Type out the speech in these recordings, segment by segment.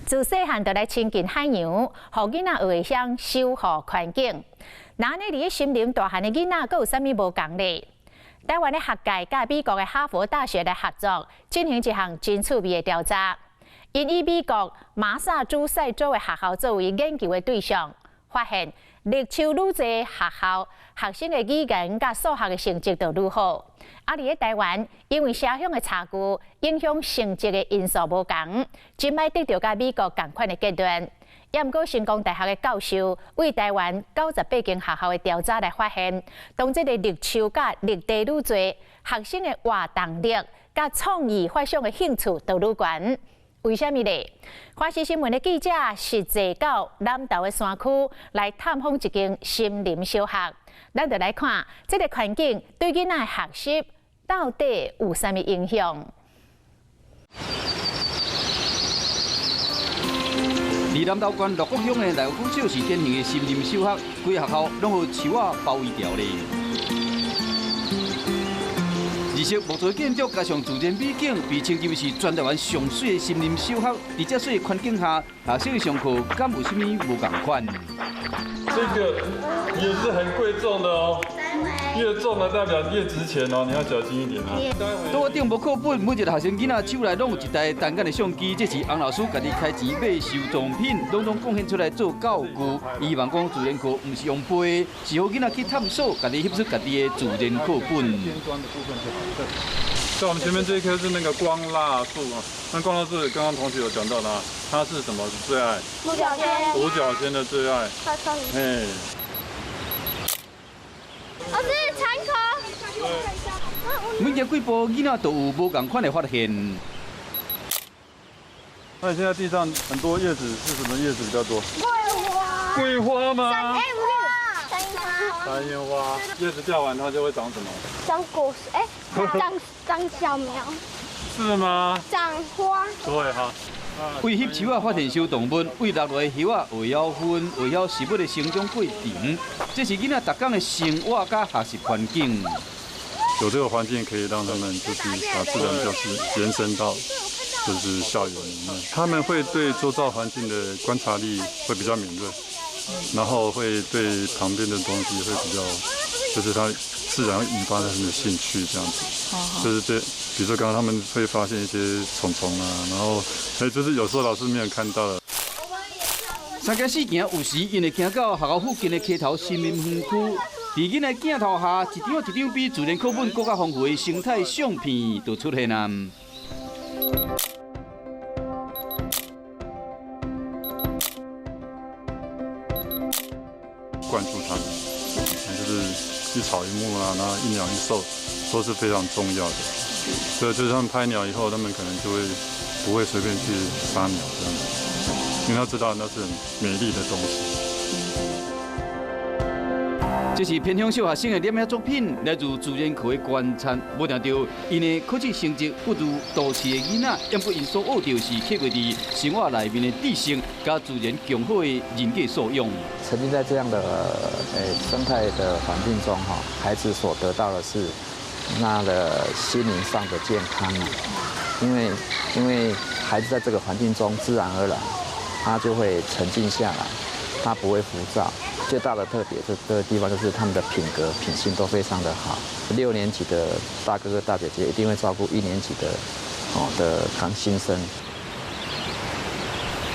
自細漢就來親近海洋，予囡仔學會曉守護環境。那按呢佇咧森林大漢的囡仔，閣有啥物無仝咧？台灣的學界佮美國的哈佛大學來合作，進行一項真趣味的調查。𪜶以美國馬薩諸塞州的學校作為研究的對象，發現綠樹愈濟學校，學生的語言佮數學的成績就愈好。啊，佇咧台灣，因為城鄉的差距影響成績的因素無仝，真歹得著佮美國仝款的結論。也毋過，成功大學的教授對台灣98間學校的調查來發現，當這個綠樹佮綠地愈濟，學生的活動力佮創意發想的興趣都愈懸。為啥物咧？華視新聞的記者實際到南投的山區來探訪一間森林小學，咱就來看這个環境對囡仔的學習到底有啥物影響。佇南投縣六福鄉的內湖國小是典型的森林小學，規个學校攏予樹仔包圍著咧。綠色木造建築加上自然美景，被稱之為是全台灣上媠的森林小學。佇這媠的環境下，學生上課敢有啥物無仝款？這個也是很貴重的哦，越重的代表越值錢哦，你要小心一點啊。桌頂無課本，每一個學生囡仔手內攏有一台單眼的相機，這是洪老師家己開錢買收藏品，攏總貢獻出來做教具。伊希望講自然課毋是用背，是予囡仔去探索，家己翕出家己的自然課本。在我們前面這一棵是那個光蠟樹啊，那光蠟樹剛剛同學有講到啦，它是什麼最愛？五角仙。五角仙的最愛。嘿。哦，這是蠶殼。每行幾步，囡仔都有無仝款的發現。那你現在地上很多葉子，是什麼葉子比較多？桂花。桂花嗎？哎，不是，山櫻花。山櫻花，葉子掉完它就會長什麼？長果實，哎，長小苗。是嗎？長花。對哈。為翕樹仔發現小動物，為落來的葉仔學曉分，學曉食物的成長過程，這是囡仔逐工的生活佮學習環境。有這個環境可以讓他們就是把自然就是延伸到就是校園裡面，他們會對周遭環境的觀察力會比較敏銳，然後會對旁邊的東西會比較，就是他自然會引發他們的興趣這樣子，就是這，比如說剛剛他們會發現一些蟲蟲啊，然後，哎，就是有時候老師沒有看到的。三驚四驚，有時𪜶會行到學校附近的溪頭森林園區，佇囡仔鏡頭下，一張一張比自然課本閣較豐富的生態相片就出現啊。關注他們，就是一草一木啊，然後一鳥一獸都是非常重要的。所以，就是他們拍鳥以後，他們可能就會不會隨便去殺鳥這樣子，因為他知道那是很美麗的東西。這是偏鄉小學生的攝影作品，來自自然課的觀察，無定著𪜶的考試成績不如都市的囡仔，毋過𪜶所學著是刻畫佇生活內面的知識，佮自然強好的人格素養。沉浸在這樣的生態的環境中，哈，孩子所得到的是那個心靈上的健康啊，因為孩子在這個環境中，自然而然他就會沉靜下來，他不會浮躁。最大的特別這個地方就是他們的品格、品性都非常的好。六年級的大哥哥、大姐姐一定會照顧一年級的哦的剛新生。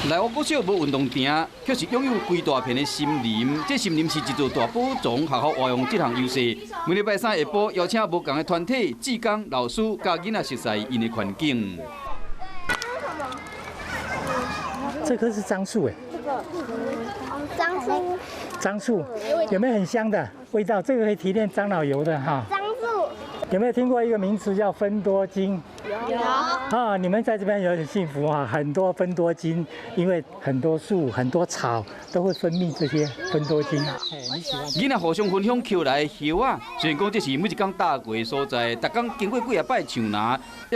內湖國小無運動場，卻是擁有規大片的森林。這森林是一座大寶藏，學校活用這項優勢。每禮拜三下晡，邀請無仝的團體、志工、老師，佮囡仔熟似𪜶的環境。這棵是樟樹，哎。這個樟樹。樟樹有沒有很香的味道？這個可以提煉樟腦油的哈。樟樹有沒有聽過一個名詞叫芬多精？有。啊，你們在這邊有點幸福啊，很多芬多精，因為很多樹、很多草都會分泌這些芬多精。囡仔互相分享撿來的葉仔，雖然講這是每一工踏過的所在，逐工經過幾仔擺樹林，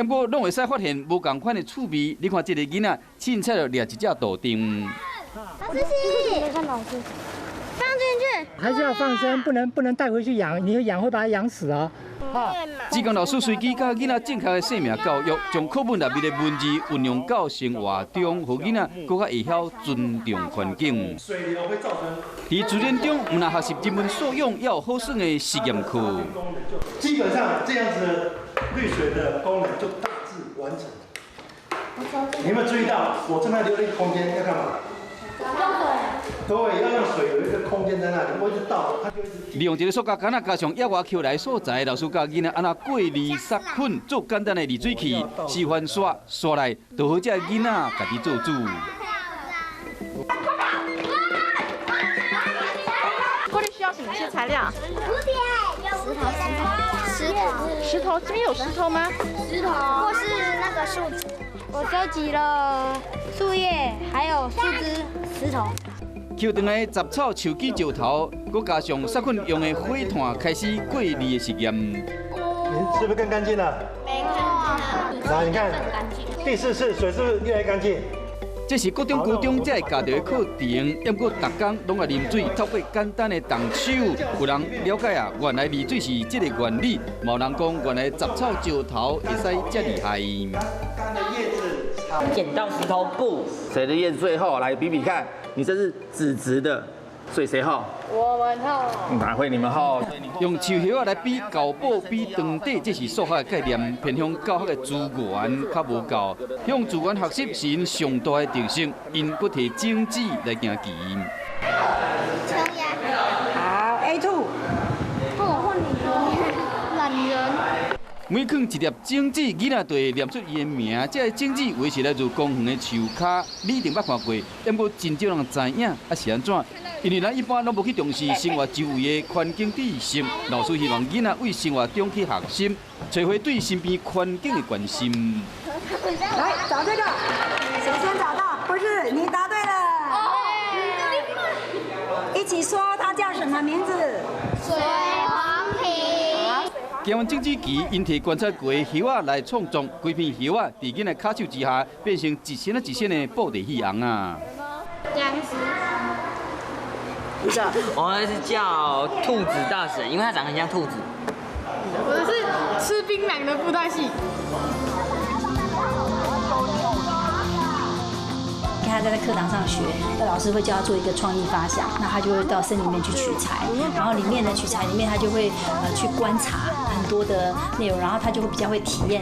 毋過攏會使發現無仝款的趣味。你看這個囡仔，凊彩就掠一隻豆丁。老師，放進去。還是要放生，不能帶回去養，你養會把它養死啊！志工老師隨機教囡仔正確的生命教育，將課本內面的文字運用到生活中，予囡仔閣較會曉尊重環境。佇自然中，毋但學習人文素養，也有好耍的實驗課。基本上這樣子的濾水的功能就大致完成。你有沒有注意到，我這邊留了一個空間要幹嘛？對，要讓水有一個空間在那裡，我一直倒，它就一直。利用一個塑膠桿仔加上野外抾來素材，老師教囡仔按怎過濾殺菌，做簡單的濾水器，示範刷刷來，就予這囡仔家己做主。過濾需要什麼些材料？石頭、石頭、石頭，這邊有石頭嗎？石頭，或是那個樹枝。我收集了樹葉，還有樹枝、石頭。抾轉來雜草、樹枝、石頭，閣加上殺菌用的火炭，開始過濾的實驗。你是不是更乾淨了？沒乾淨。來，你看，第四次水是不是越來越乾淨？這是國中、高中才會教著的課程，毋過逐工攏愛啉水，透過簡單的動手，有人了解啊，原來濾水是這個原理，嘛有人講原來雜草、石頭會使這厲害。剪刀石頭布，誰的葉子最厚？來比比看，你這是紙質的，所以誰厚？我們厚。哪會你們厚？用樹葉仔來比厚薄、比長短，這是數學的概念，偏向教學的資源較無夠。向資源學習是𪜶上大的特色，𪜶閣提種子來行棋。好，A two。懶人。每囥一粒種子，囡仔就會念出伊的名。這个種子有的是來自公園的樹跤，你一定捌看過，毋過真少人知影，啊是按怎？因為咱一般攏無去重視生活周圍的環境知識。老師希望囡仔為生活中去學習，找回對身邊環境的關心。來找這個，誰先找到？不是，你答對了。一起說，它叫什麼名字？水黃皮。行完種子棋，𪜶提觀察過的葉仔來創作，規片葉仔佇囡仔跤手之下，變成一身仔一身的布袋戲尪仔。殭屍。不是，我那是叫兔子大神，因為它長得很像兔子。我的是吃檳榔的布袋戲。你看他在課堂上學，那老師會教他做一個創意發想，那他就會到森林裡面去取材，然後裡面呢取材裡面他就會去觀察很多的內容，然後他就會比較會體驗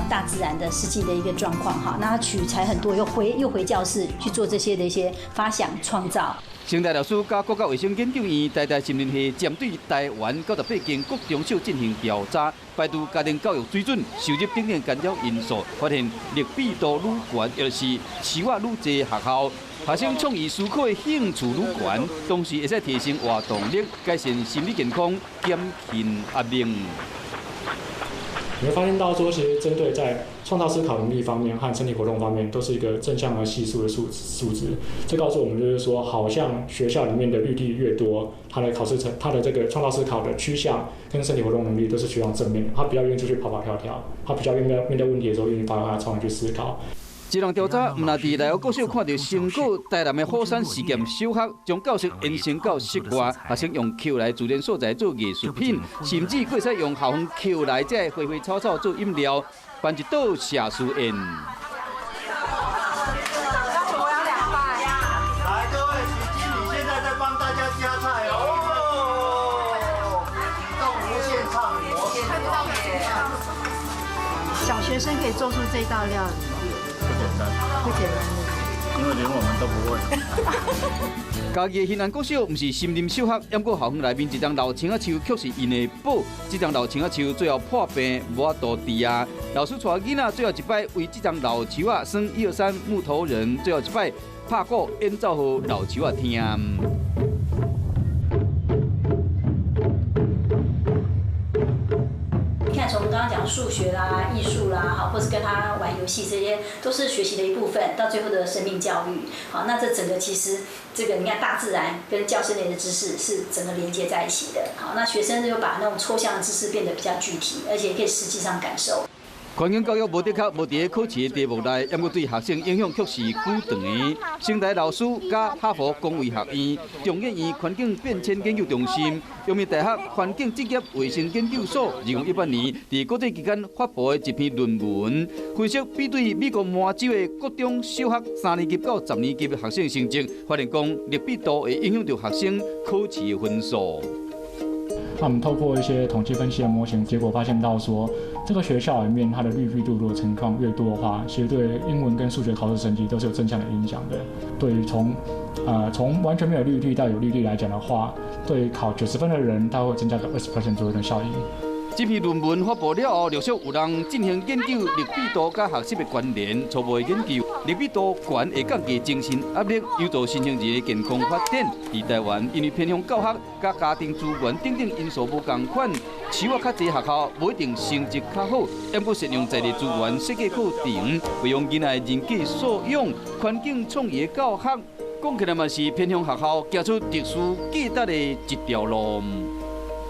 大自然的實際的一個狀況哈。那他取材很多，又回教室去做這些的一些發想創造。成大老師佮國家衛生研究院、台大森林系針對台灣98間國中小進行調查，排除家庭教育水準、收入等等干擾因素，發現力比度愈懸，也就是樹仔愈濟學校，學生創意思考的興趣愈懸，同時會使提升活動力，改善心理健康，減輕壓力。你會發現到說，其實針對在創造思考能力方面和身體活動方面，都是一個正向的係數的數值。這告訴我們，就是說，好像學校裡面的綠地越多，他的考試成，他的這個創造思考的趨向跟身體活動能力都是趨向正面的。他比較願意出去跑跑跳跳，他比較願意面對問題的時候，願意發揮他的創意去思考。這項調查毋但佇內湖國小看著成果，台南的虎山實驗小學將教室延伸到室外，學生用抾來自然素材做藝術品，甚至閣會使用校園抾來這花花草草做飲料，辦一桌謝師宴。我要兩塊。來，各位許經理現在在幫大家加菜哦。動無限暢模式。小學生可以做出這道料理。不簡單，不簡單，因為連我們都不會。嘉義的興安國小毋是森林小學，毋過校園內面一叢老青仔樹，卻是𪜶的寶。這叢老青仔樹最後破病，無法度治啊。老師帶囡仔最後一擺為這叢老樹仔耍一二三木頭人，最後一擺拍鼓演奏予老樹仔聽。你看，從剛剛講數學啦、藝術啦，好，或是跟他玩遊戲，這些都是學習的一部分。到最後的生命教育，好，那這整個其實這個你看，大自然跟教室內的知識是整個連接在一起的。好，那學生就把那種抽象的知識變得比較具體，而且可以實際上感受。環境教育無的確無佇咧考試的題目內，毋過對學生影響卻是久長的。成大老師佮哈佛公衛學院、中研院環境變遷研究中心、陽明大學環境職業衛生研究所，2018年佇國際期刊發布的一篇論文，分析比對美國麻州的國中小學三年級到10年級的學生成績，發現講綠蔽度會影響著學生考試的分數。那我們透過一些統計分析的模型，結果發現到說，這個學校裡面它的綠蔽度如果情況越多的話，其實對英文跟數學考試成績都是有正向的影響的。對於從完全沒有綠地到有綠地來講的話，對考90分的人，他會增加個20% 左右的效應。這篇論文發布了後，陸續有人進行研究綠蔽度佮學習的關聯。初步的研究，綠蔽度懸會降低精神壓力，有助新生兒的健康發展。佇台灣，因為偏鄉教學佮家庭資源等等因素無仝款，市外較濟學校無一定成績較好，毋過善用在地資源設計課程，培養囡仔的人格素養、環境創意的教學，講起來嘛是偏鄉學校行出特殊價值的一條路。